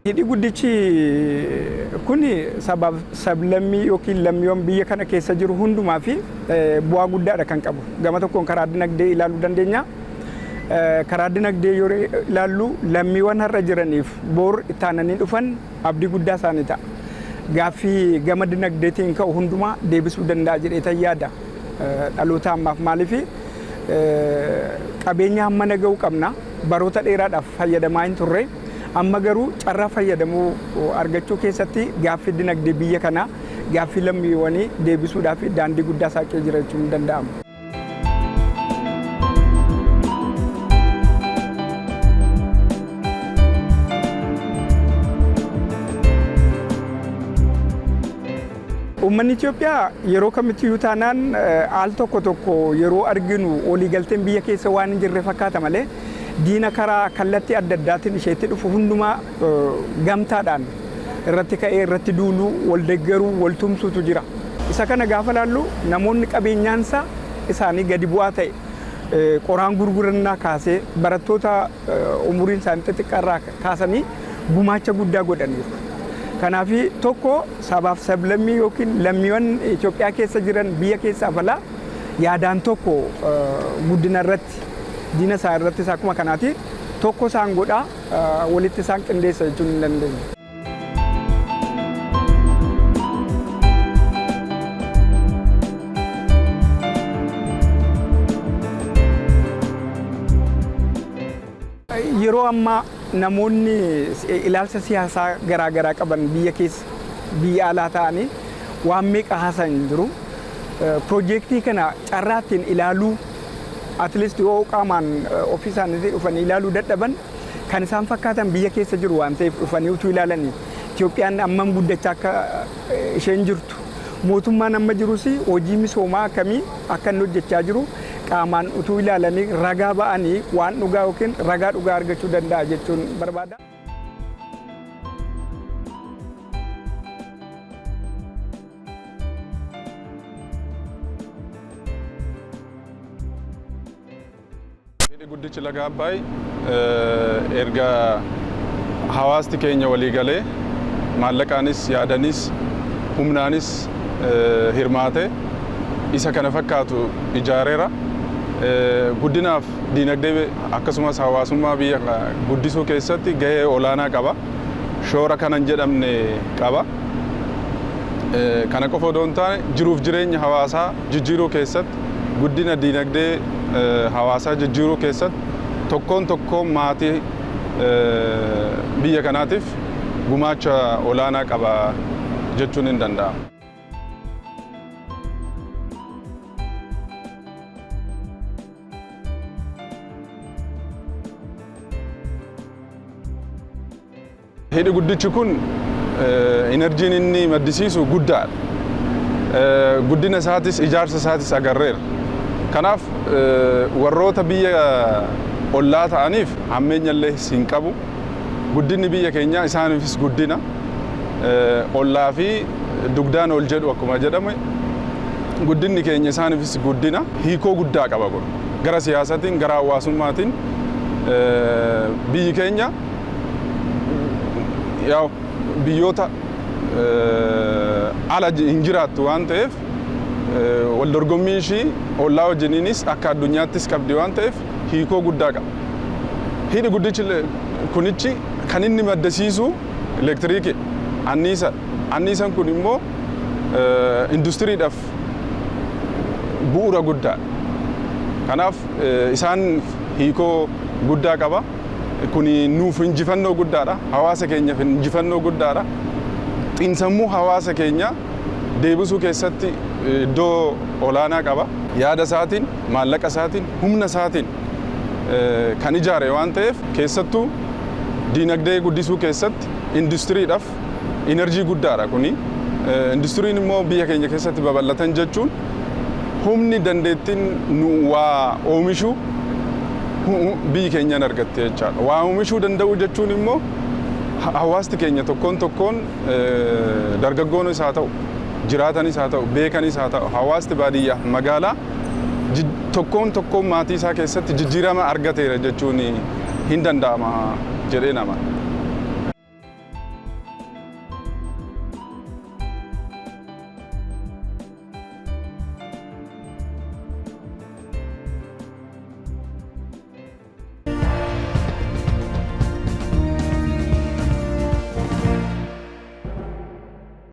Hidhi guddichi kun sabaaf sablammii yookiin lammiiwwan biyya kana keessa jiru hundumaa fi bu'aa guddaadha kan qabu. Gama tokkoon karaa dinagdee ilaaluu dandeenya. Karaa dinagdee yoo ilaallu lammiiwwan har'a jiraniif bor itti aananii dhufan abdii guddaa isaanii ta'a. Gaaffii gama dinagdeetiin ka'u hundumaa deebisuu danda'a jedhee yaada. Dhaloota ammaaf maaliif qabeenya hammana ga'u qabna, baroota dheeraadhaaf fayyadamaa hin turre. Amma garuu carraa fayyadamuu argachuu keessatti gaaffii dinagdee biyya kanaa, gaaffii lammiiwwanii deebisuudhaaf daandii guddaa saaqee jira jechuun danda'ama. Uummanni Itoophiyaa yeroo kamittiyyuu taanaan al tokko tokko yeroo arginu waliigalteen biyya keessa waan hin jirre fakkaata malee, diina karaa kallattii adda addaatiin isheetti dhufu hundumaa gamtaadhaan irratti ka'ee irratti duuluu, wal deeggaruu, wal tumsuutu jira. Isa kana gaafa laallu namoonni qabeenyaansa isaanii gadi bu'aa ta'e qoraan gurgurannaa kaasee barattoota umuriin isaanii xixiqqaarraa kaasanii gumaacha guddaa godhaniiru. Kanaaf tokko sabaaf sablammii yookiin lammiiwwan Itoophiyaa keessa jiran biyya keessaaf alaa yaadaan tokko guddina irratti, diina isaa irrattis akkuma kanaati tokko isaan godhaa, walitti isaan qindeessa jechuun hin dandeenya. Yeroo ammaa namoonni ilaalcha siyaasaa garaa garaa qaban biyya keessa biyya alaa ta'anii waan meeqa haasayan jiru. Piroojeektii kana carraa ittiin ilaaluu, at least yoo qaamaan ofii isaaniitii dhufanii ilaaluu dadhaban, kan isaan fakkaatan biyya keessa jiru waan ta'eef dhufanii utuu ilaalanii Itoophiyaan hammam guddachaa akka isheen jirtu, mootummaan amma jirus hojii misoomaa akkamii akka inni hojjechaa jiru qaamaan utuu ilaalanii ragaa ba'anii waan dhugaa yookiin ragaa dhugaa argachuu danda'a jechuun barbaada. Hidhi guddichi laga Abbaay erga hawaasti keenya walii galee maallaqaanis, yaadanis, humnaanis hirmaate isa kana fakkaatu ijaareera. Guddinaaf diinagdee akkasumas hawaasummaa biyya guddisuu keessatti gahee olaanaa qaba. Shoora kana hin jedhamne qaba. Kana qofa odoo hin taane, jiruuf jireenya hawaasaa jijjiiruu keessatti, guddina diinagdee hawaasaa jijjiiruu keessatti tokkoon tokkoon maatii biyya kanaatiif gumaacha olaanaa qaba jechuun hin danda'ama. Hidhi guddichi kun inerjiin inni maddisiisu guddaadha. Guddina isaatis ijaarsa isaatis agarreera. Kanaaf warroota biyya ollaa ta'aniif hammeenya illee hin qabu. Guddinni biyya keenyaa isaaniifis guddina. Ollaa fi dugdaan ol jedhu akkuma jedhame, guddinni keenya isaaniifis guddina. Hiikoo guddaa qaba kun. Gara siyaasatiin, gara hawaasummaatiin biyyi keenya yaa biyyoota ala hin jiraattu waan ta'eef, wal dorgommii ishii ollaa wajjiniinis akka addunyaattis qabdi waan ta'eef hiikoo guddaa qaba. Hidhi guddichi kunichi kan inni maddisiisu elektiriikii, anniisa. Anniisan kun immoo industiriidhaaf bu'uura guddaadha. Kanaaf isaan hiikoo guddaa qaba. Kuni nuuf injifannoo guddaadha. Hawaasa keenyaaf injifannoo guddaadha. Xiinsammuu hawaasa keenya deebisuu keessatti iddoo olaanaa qaba. Yaada isaatiin, maallaqa isaatiin, humna isaatiin kan ijaare waan ta'eef, keessattuu diinagdee guddisuu keessatti industiriidhaaf inerjii guddaadha kuni. Industiriin immoo biyya keenya keessatti babal'atan jechuun humni dandeettiin nu waa oomishuu biyyi keenyaan argatte jechaadha. Waa oomishuu danda'uu jechuun immoo hawaasti keenya tokkoon tokkoon, dargaggoonis haa ta'u, jiraatanis haa ta'u, beekanis haa ta'u, hawaasti baadiyyaa magaalaa tokkoon tokkoon maatii isaa keessatti jijjiirama argateera jechuun hin danda'ama jedhee nama.